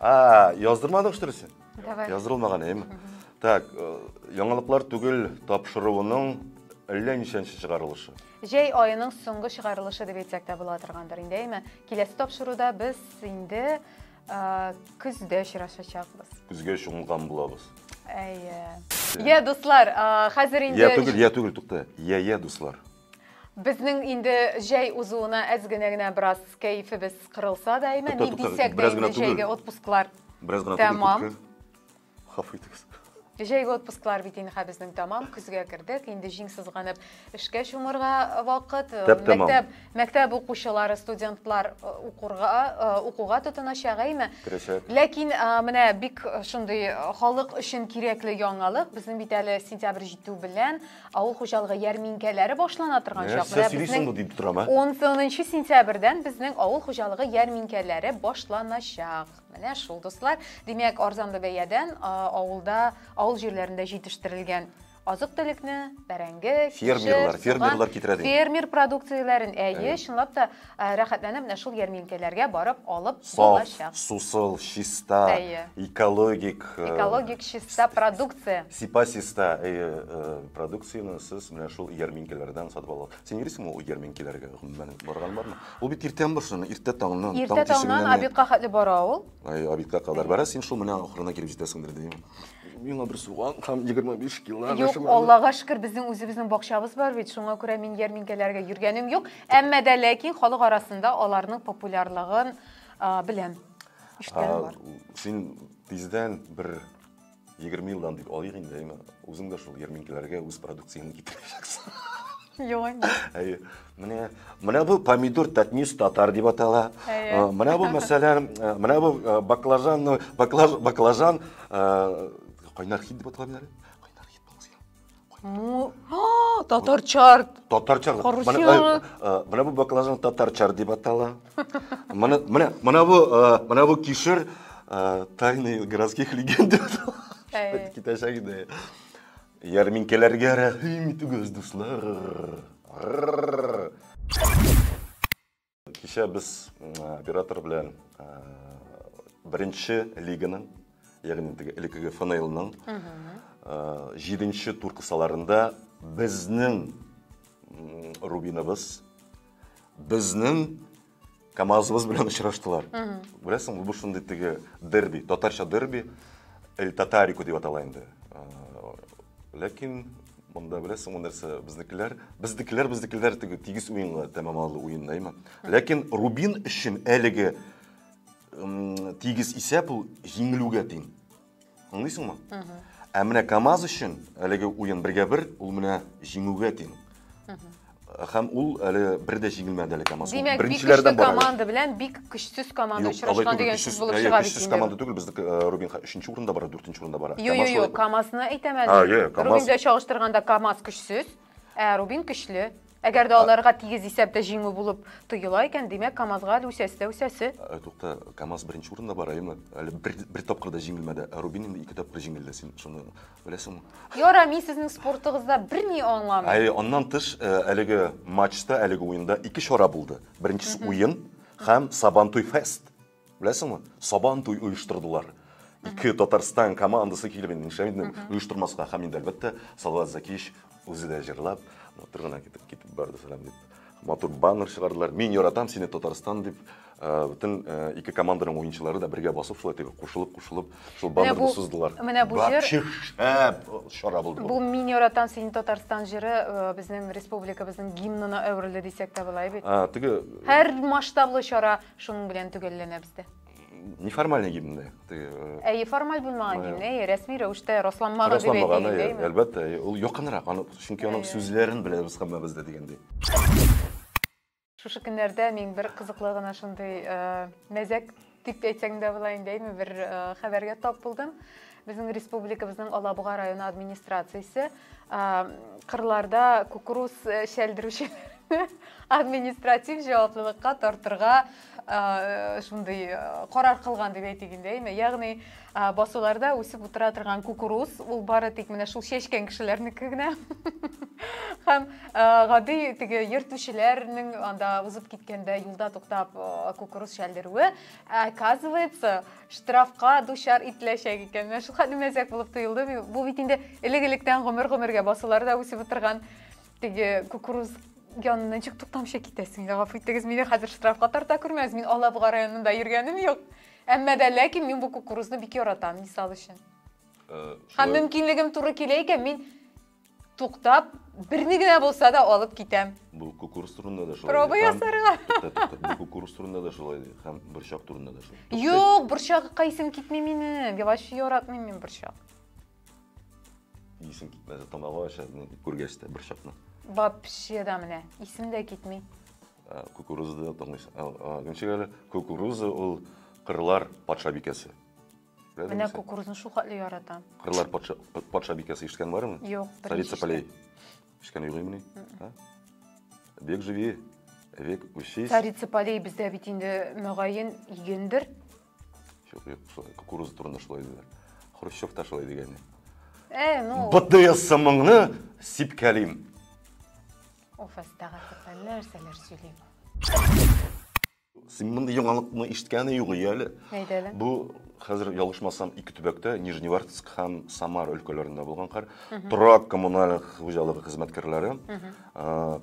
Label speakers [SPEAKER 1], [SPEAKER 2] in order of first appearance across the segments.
[SPEAKER 1] А, яздырмадың что ли син?
[SPEAKER 2] Давай.
[SPEAKER 1] Яздырылмаган, әйеме? Так, яңалыклар түгел тапшыруының әллә ничәнче чыгарылышы.
[SPEAKER 2] Җәй аеның соңгы чыгарылышы дип әйтсәк тә була торгандыр инде, әйеме? Киләсе тапшыруда без инде көздә очрашачакбыз.
[SPEAKER 1] Көзгә чумган булабыз.
[SPEAKER 2] Әйе. Я, дуслар, хәзер инде
[SPEAKER 1] Я түгел, я түгел, тукта. Я, я, дуслар.
[SPEAKER 2] Безнең инде җәй узуына әз генә генә бераз кәефебез кырылса да, әйме, ни дисәк тә инде җәйге отпусклар
[SPEAKER 1] Бераз генә тәмам. Гафу итегез.
[SPEAKER 2] Җәйге отпусклар бит инде безнең тәмам, көзгә кердек, инде җиң сызганып эшкә чумырга вакыт.
[SPEAKER 1] Мәктәп,
[SPEAKER 2] мәктәп укучылары, студентлар укурга, укуга тотыначак, әйме?
[SPEAKER 1] Керәчәк.
[SPEAKER 2] Ләкин менә бик шундый халык өчен кирәкле яңалык, безнең бит әле сентябрь җитү белән Авыл хуҗалыгы ярминкәләре башлана торган чак.
[SPEAKER 1] Нәрсә сөйлисең бу дип торам,
[SPEAKER 2] ә? 10 сентябрьдән безнең авыл хуҗалыгы ярминкәләре башланачак. Менә шул, дуслар. Димәк, арзанлы бәядән авылда, авыл җирләрендә җитештерелгән азык-төлекне, бәрәңге,
[SPEAKER 1] фермерлар, фермерлар китерә
[SPEAKER 2] ди. Фермер продукцияләрен, әйе, чынлап та рәхәтләнеп менә шул ярминкәләргә барып алып
[SPEAKER 1] булачак. Сусыл, чиста, экологик.
[SPEAKER 2] Экологик чиста продукция.
[SPEAKER 1] Сипа-систа продукцияне сез менә шул ярминкәләрдән сатып аласыз. Син йөрисеңме ул ярминкәләргә? Гомумән, барган бармы? Ул бит иртән башлана, иртә таңнан,
[SPEAKER 2] таң Иртә таңнан обедка хәтле бара ул.
[SPEAKER 1] Ай, обедка кадәр бара, син шул менә ахырына килеп җитәсеңдер дим. Миңа бер суган һәм 25 кило.
[SPEAKER 2] Юк, Аллага шөкер, безнең үзебезнең бакчабыз бар бит, шуңа күрә мин ярминкәләргә йөргәнем юк. Әмма дә ләкин халык арасында аларның популярлыгын беләм. Ишеткәнем бар.
[SPEAKER 1] Син тиздән бер 20 елдан дип алыйк инде, әйме, үзең дә шул ярминкәләргә үз продукцияңне китерәчәксең.
[SPEAKER 2] Юк инде.
[SPEAKER 1] Әйе. Менә, менә бу помидор татнис татар дип атала. Әйе. Менә бу мәсәлән, менә бу баклажан, баклаж, баклажан кайнар хит дип атала бит әле. Кайнар хит булсын.
[SPEAKER 2] Му, татарчар.
[SPEAKER 1] Татарчар. Менә, менә бу баклажан татарчар дип атала. Менә, менә, менә бу, менә бу кишер тайны городских легенд дип атала. Китәчәк инде. Ярминкәләргә рәхим итегез, дуслар. Кичә без оператор белән беренче лиганың, ягъни теге элеккеге ФНЛның җиденче тур кысаларында безнең Рубиныбыз, безнең КАМАЗыбыз белән очраштылар. Беләсең, бу шундый теге дерби, татарча дерби, Эль Татарико дип атала инде. Ләкин монда беләсең, ул нәрсә безнекеләр, безнекеләр, безнекеләр теге тигез уенга тәмамлады уен, әйме? Ләкин Рубин өчен әлеге тигез исәп ул җиңелүгә тиң. Аңлыйсыңмы? Ә менә КАМАЗ өчен әлеге уен бергә бер, ул менә җиңүгә тиң. Һәм ул әле бер дә җиңелмәде әле КАМАЗ.
[SPEAKER 2] Димәк, бик көчле команда белән бик көчсез команда очрашкан дигән сүз булып чыга бит.
[SPEAKER 1] Көчсез команда түгел, безнең Рубин өченче урында бара, дүртенче урында бара.
[SPEAKER 2] Юк, юк, юк, КАМАЗны әйтәм әле. Рубин белән чагыштырганда КАМАЗ көчсез, ә Рубин көчле. Әгәр дә аларга тигез исәптә җиңү булып тоела икән, димәк, КАМАЗга әле үсәсе дә үсәсе.
[SPEAKER 1] Тукта, КАМАЗ беренче урында бара, әйеме? Әле бер, бер тапкыр да җиңелмәде. Ә Рубин инде ике тапкыр җиңелде. Син шуны беләсеңме?
[SPEAKER 2] Яра, мин сезнең спортыгызда берни аңламыйм.
[SPEAKER 1] Әй, аннан тыш, әлеге матчта, әлеге уенда ике чара булды. Беренчесе уен һәм Сабантуй фест. Беләсеңме? Сабан туй оештырдылар. Ике Татарстан командасы килеп инде нишләп инде оештырмаска һәм инде әлбәттә Салават Закиевич үзе дә җырлап, матур гына китеп китеп барды сәлам дип. Матур баннер чыгардылар. Мин яратам сине Татарстан дип. Бөтен ике команданың уенчылары да бергә басып шулай теге кушылып кушылып шул баннерны суздылар.
[SPEAKER 2] Менә бу җыр
[SPEAKER 1] шәп чара булды.
[SPEAKER 2] Бу Мин яратам сине Татарстан җыры безнең республикабызның гимнына әверелде дисәк тә була бит.
[SPEAKER 1] Теге
[SPEAKER 2] һәр масштаблы чара Шуның белән төгәлләнә бездә.
[SPEAKER 1] Неформальный гимн дә.
[SPEAKER 2] Әйе, формаль булмаган гимн, әйе, рәсми рәвештә расланмаган дип
[SPEAKER 1] әйтик инде, әйеме? Әлбәттә, ул якынрак, аны чөнки аның сүзләрен беләбез һәммәбез дә дигәндәй.
[SPEAKER 2] Шушы көннәрдә мин бер кызыклы гына шундый мәзәк дип әйтсәң дә була инде, әйеме, бер хәбәргә тап булдым. Безнең республикабызның Алабуга районы администрациясе кырларда кукуруз чәлдерүчеләр. Административ җаваплылыкка тартырга шундый карар кылган дип әйтик инде, әйме? Ягъни басуларда үсеп утыра торган кукуруз, ул бары тик менә шул чәчкән кешеләрнеке генә. Һәм гади теге йөртүчеләрнең анда узып киткәндә юлда туктап кукуруз чәлдерүе, оказывается, штрафка дучар ителәчәк икән. Менә шул хәтле мәзәк булып тоелды. Бу бит инде элек-электән гомер-гомергә басуларда үсеп утырган теге кукуруз янына ничек туктамыйча китәсең? Гафу итегез, мине хәзер штрафка тарта күрмәгез. Мин Алабуга районында йөргәнем юк. Әмма дә ләкин мин бу кукурузны бик яратам, мисал өчен. Һәм мөмкинлегем туры килә икән, мин туктап, берне генә булса да алып китәм.
[SPEAKER 1] Бу кукуруз турында да шулай.
[SPEAKER 2] Проба ясарга.
[SPEAKER 1] Тукта, тукта. Бу кукуруз турында да шулай ди. Һәм борчак турында да шулай.
[SPEAKER 2] Юк, борчакка исем китми минем. Я вообще яратмыйм мин борчак.
[SPEAKER 1] Исем китмәде тамагы аша күргәч тә борчакны.
[SPEAKER 2] Вообще да менә, исем дә китми.
[SPEAKER 1] Кукуруза да тыңлыйсың. Ничек әле? Кукуруза ул кырлар патшабикәсе.
[SPEAKER 2] Менә кукурузны шул хәтле яратам.
[SPEAKER 1] Кырлар патша патшабикәсе ишеткән бармы?
[SPEAKER 2] Юк,
[SPEAKER 1] Царица полей. Ишеткән юк имени? Век живи, век учись.
[SPEAKER 2] Царица полей бездә бит инде мөгаен игендер.
[SPEAKER 1] Юк, юк, шулай, кукуруза турында шулай диләр. Хрущев та шулай дигән.
[SPEAKER 2] Э, ну.
[SPEAKER 1] БДСМыңны сипкәлим.
[SPEAKER 2] Оф, әстәгъфирулла, нәрсәләр сөйли.
[SPEAKER 1] Син мондый яңалыкны ишеткәне юк әле.
[SPEAKER 2] Әйдә әле.
[SPEAKER 1] Бу хәзер ялгышмасам ике төбәктә, Нижневартовск һәм Самара өлкәләрендә булган хәл. Торак коммуналь хуҗалыгы хезмәткәрләре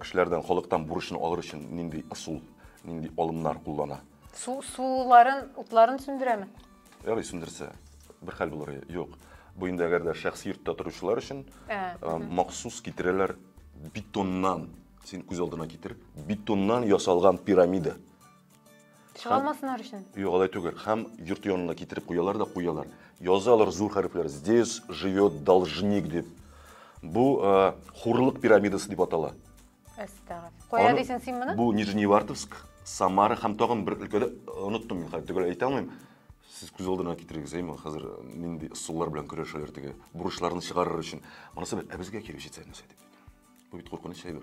[SPEAKER 1] кешеләрдән, халыктан бурычны алыр өчен нинди ысул, нинди алымнар куллана.
[SPEAKER 2] Су, суларын, утларын сүндерәме?
[SPEAKER 1] Ярый, сүндерсә, бер хәл булыр. Юк. Бу инде әгәр дә шәхси йортта торучылар өчен махсус китерәләр бетоннан. Син күз алдына китер, бетоннан ясалган пирамида.
[SPEAKER 2] Чыга алмасыннар өчен.
[SPEAKER 1] Юк, алай түгел. Һәм йорт янына китереп куялар да куялар. Язалар зур хәрефләр: "Здесь живет должник" дип. Бу хурлык пирамидасы дип атала.
[SPEAKER 2] Әстәгъфир. Кая дисең син моны?
[SPEAKER 1] Бу Нижневартовск, Самара һәм тагын бер өлкәдә оныттым мин хәзер төгәл әйтә алмыйм. Сез күз алдына китерегез, әйме, хәзер нинди ысуллар белән көрәшәләр теге бурычларны чыгарыр өчен. Монысы бит ә безгә килеп җитсә нәрсә дип. Бу бит куркыныч әйбер.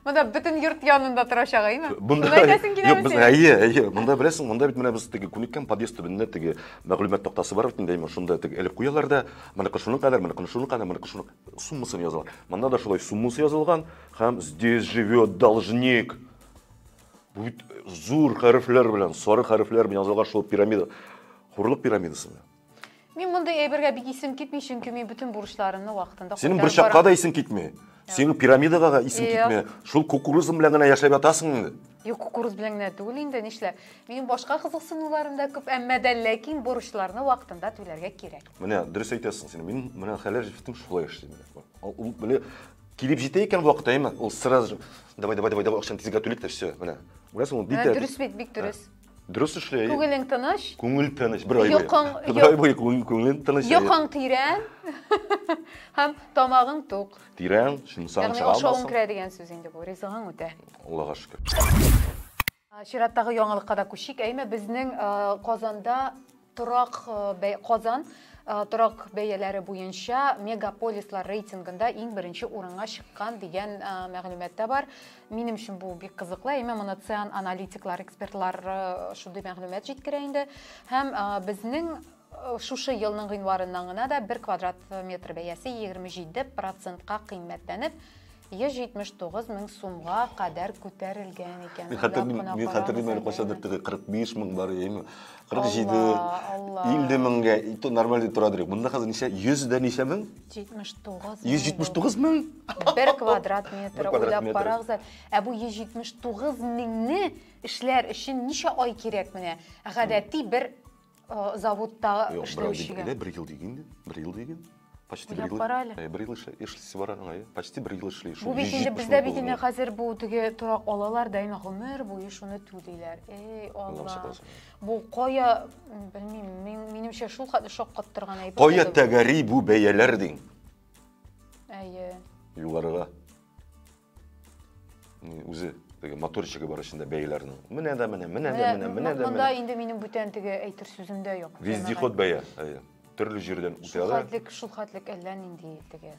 [SPEAKER 2] Монда бөтен йорт янында торачак, әйме?
[SPEAKER 1] Монда
[SPEAKER 2] әйтәсең киләме
[SPEAKER 1] Юк, без әйе, әйе. Монда беләсең, монда бит менә без теге күнеккән подъезд төбендә теге мәгълүмат тактасы бар бит инде, әйме, шунда теге элеп куялар да, моныкы шуның кадәр, моныкы шуның кадәр, моныкы шуның суммасын язалар. Монда да шулай суммасы язылган һәм здесь живет должник. Бу бит зур хәрефләр белән, сары хәрефләр белән язылган шул пирамида. Хурлык пирамидасы.
[SPEAKER 2] Мин мондый әйбергә бик исем китми, чөнки мин бөтен бурычларымны вакытында
[SPEAKER 1] Синең борчакка да исең китми. Синең пирамидага да исең китми. Шул кукурузың белән генә яшәп ятасың инде.
[SPEAKER 2] Юк, кукуруз белән генә түгел инде, нишләп. Минем башка кызыксынуларым да күп, әмма дә ләкин бурычларны вакытында түләргә кирәк.
[SPEAKER 1] Менә дөрес әйтәсең син. Мин менә хәләл җефетем шулай эшли менә. Ул менә килеп җитә икән вакыт, әйме, ул сразу же давай, давай, давай, давай, акчаны тизгә түлик тә, все, менә. Беләсең, ул бик тә.
[SPEAKER 2] Дөрес бит, бик дөрес.
[SPEAKER 1] Дөрес эшли.
[SPEAKER 2] Күңелең тыныч.
[SPEAKER 1] Күңел тыныч, бер ай буе.
[SPEAKER 2] Йокың,
[SPEAKER 1] бер ай буе күңелең тыныч.
[SPEAKER 2] Йокың тирән һәм тамагың тук.
[SPEAKER 1] Тирән, чынсаң чыга алмассың.
[SPEAKER 2] Ягъни ашавың керә дигән сүз инде бу, ризыгың үтә.
[SPEAKER 1] Аллага шөкер.
[SPEAKER 2] Чираттагы яңалыкка да күчик. Әйме, безнең Казанда торак Казан торак бәяләре буенча мегаполислар рейтингында иң беренче урынга чыккан дигән мәгълүмат та бар. Минем өчен бу бик кызыклы. Әмма моны ЦИАН аналитиклар, экспертлар шундый мәгълүмат җиткерә инде. Һәм безнең шушы елның гыйнварыннан гына да бер квадрат метр бәясе 27 процентка кыйммәтләнеп, 179 мең сумга кадәр күтәрелгән икән.
[SPEAKER 1] Мин хәтерлим, мин хәтерлим әле кайчандыр теге 45 мең бар, яме. 47, 50 меңгә то нормаль дип тора дирек. Монда хәзер ничә? 100 дә ничә мең?
[SPEAKER 2] 79.
[SPEAKER 1] 179 мең?
[SPEAKER 2] Бер квадрат метр уйлап карагыз. Ә бу 179 меңне эшләр өчен ничә ай кирәк менә? Гадәти бер заводта эшләүчегә.
[SPEAKER 1] Бер ел диген, бер ел диген. Почти бер ел. Бер ел эшлисе бар аның, почти бер ел эшли.
[SPEAKER 2] Бу бит инде бездә бит инде хәзер бу теге торак алалар да, инде гомер буе шуны түлиләр. Эй, Алла. Бу кая, белмим, минемчә шул хәтле шаккаттырган әйбер.
[SPEAKER 1] Кая тәгәри бу бәяләр диң?
[SPEAKER 2] Әйе.
[SPEAKER 1] Югарыга. Үзе теге моторчигы бар эчендә бәяләрнең. Менә дә менә, менә дә менә, менә дә менә.
[SPEAKER 2] Монда инде минем бүтән теге әйтер сүзем дә юк.
[SPEAKER 1] Вездеход бәя, әйе. Төрле җирдән үтә
[SPEAKER 2] ала. Шул хәтлек, шул хәтлек әллә нинди теге.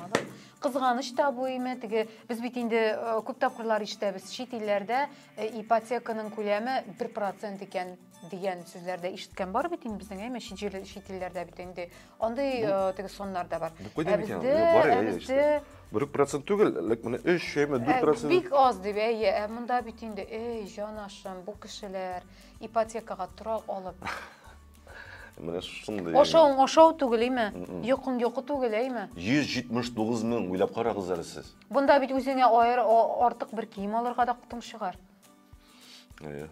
[SPEAKER 2] Яңалык. Кызганыч та бу име, теге без бит инде күп тапкырлар ишетәбез, чит илләрдә ипотеканың күләме 1% икән дигән сүзләр дә ишеткән бар бит инде безнең, әйме, чит җир, чит илләрдә бит инде андый теге соннар да бар.
[SPEAKER 1] Бу кайда микән? Бар, әйе, бездә 1% түгел, ләкин менә 3, әйме, 4%.
[SPEAKER 2] Бик аз дип, әйе, ә монда бит инде, эй, җанашым, бу кешеләр ипотекага торак алып.
[SPEAKER 1] Менә шундый.
[SPEAKER 2] Ашауың ашау түгел, әйме? Йокың йокы түгел, әйме?
[SPEAKER 1] 179 мең, уйлап карагыз әле сез.
[SPEAKER 2] Бунда бит үзеңә аер артык бер кием алырга да котың чыгар.
[SPEAKER 1] Әйе.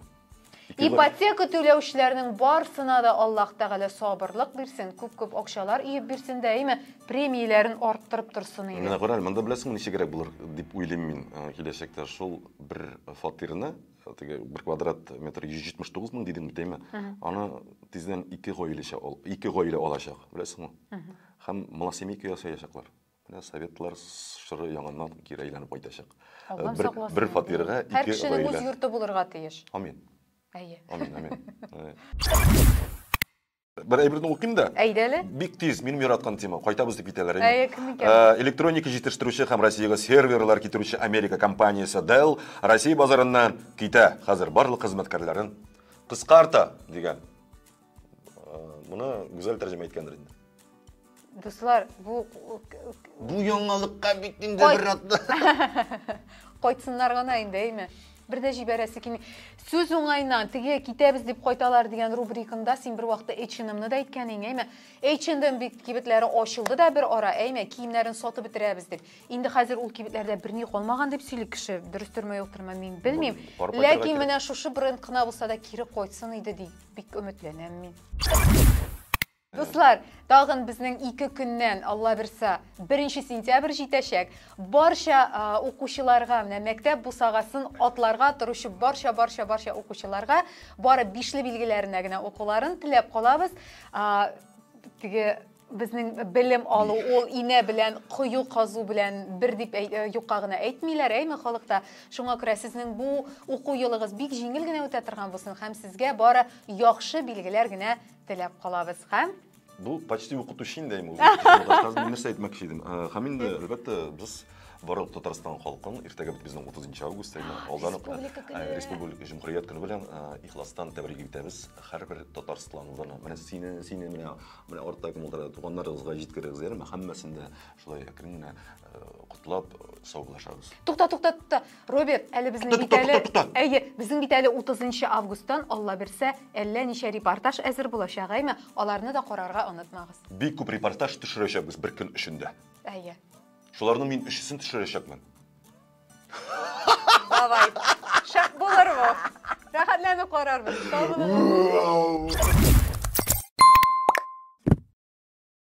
[SPEAKER 2] Ипотека түләүчеләрнең барсына да Аллаһ Тәгалә сабырлык бирсен, күп-күп акчалар иеп бирсен дә, әйме, премияләрен арттырып торсын иде.
[SPEAKER 1] Менә кара әле, монда беләсеңме ничегрәк булыр дип уйлыйм мин киләчәктә шул бер фатирны теге бер квадрат метр 179 мең дидең бит, әйме? Аны тиздән ике гаиләчә ал, ике гаилә алачак, беләсеңме? Һәм малосемейка ясаячаклар. Менә советлар чоры яңадан кире әйләнеп кайтачак.
[SPEAKER 2] Аллам
[SPEAKER 1] Бер,
[SPEAKER 2] сакласын.
[SPEAKER 1] бер фатирга
[SPEAKER 2] Һәр
[SPEAKER 1] ике
[SPEAKER 2] кешенең үз
[SPEAKER 1] гаилә.
[SPEAKER 2] йорты булырга тиеш.
[SPEAKER 1] Амин.
[SPEAKER 2] Әйе.
[SPEAKER 1] Амин, амин. Бер әйберне укыйм да.
[SPEAKER 2] Әйдә әле.
[SPEAKER 1] Бик тиз, минем яраткан тема. Кайтабыз дип китәләр.
[SPEAKER 2] Әйе, кем икән?
[SPEAKER 1] Электроника җитештерүче һәм Россиягә серверлар китерүче Америка компаниясе Dell Россия базарыннан китә. Хәзер барлык хезмәткәрләрен кыскарта дигән. Моны Гүзәл тәрҗемә иткәндер инде.
[SPEAKER 2] Дуслар, бу
[SPEAKER 1] Бу яңалыкка бит инде бер атна.
[SPEAKER 2] Кайтсыннар гына инде, әйме? Бер дә җибәрәсе килми. Сүз уңаеннан, теге китәбез дип кайталар дигән рубрикаңда син бер вакытта H&M-ны да әйткән идең, әйме? H&M бит кибетләре ачылды да бер ара, әйме? Киемнәрен сатып бетерәбез дип. Инде хәзер ул кибетләрдә берни калмаган дип сөйли кеше. Дөрестерме, юктырмы, мин белмим.
[SPEAKER 1] Барып кайтырга
[SPEAKER 2] Ләкин
[SPEAKER 1] кирәк.
[SPEAKER 2] менә шушы бренд кына булса да кире кайтсын иде дип бик өметләнәм мин. Дуслар, тагын безнең 2 көннән, Алла бирсә, 1 сентябрь җитәчәк. Барча укучыларга, менә мәктәп бусагасын атларга торучы барча, барча, барча укучыларга бары бишле билгеләренә генә укуларын теләп калабыз. Теге безнең белем алу ул инә белән кою казу белән бер дип юкка гына әйтмиләр, әйме халыкта. Шуңа күрә сезнең бу уку елыгыз бик җиңел генә үтә торган булсын һәм сезгә бары яхшы билгеләр генә теләп калабыз. Һәм
[SPEAKER 1] бу почти укытучы инде, әйме, укытучы. Мин нәрсә әйтмәкче идем. Һәм инде, әлбәттә, без барлык Татарстан халкын иртәгә бит безнең 30 август, әйме, алдан ук,
[SPEAKER 2] Республика көне.
[SPEAKER 1] Республика Җөмһүрият көне белән ихластан тәбрик итәбез һәрбер татарстанлыны. Менә сине, сине менә, менә артта кем утыра, туганнарыгызга җиткерегез, әйме, һәммәсен дә шулай әкрен генә котлап саубуллашабыз.
[SPEAKER 2] Тукта, тукта, тукта. Роберт, әле безнең
[SPEAKER 1] Тукта,
[SPEAKER 2] бит
[SPEAKER 1] тукта,
[SPEAKER 2] әле
[SPEAKER 1] тукта, тукта.
[SPEAKER 2] Әйе, безнең бит әле 30 августтан, Алла бирсә, әллә ничә репортаж әзер булачак, әйме? Аларны да карарга онытмагыз.
[SPEAKER 1] Бик күп репортаж төшерәчәкбез бер көн эчендә.
[SPEAKER 2] Әйе.
[SPEAKER 1] Шуларның мин өчесен төшерәчәкмен.
[SPEAKER 2] Давай. Шәп булыр бу. Рәхәтләнеп карарбыз. Сау булыгыз.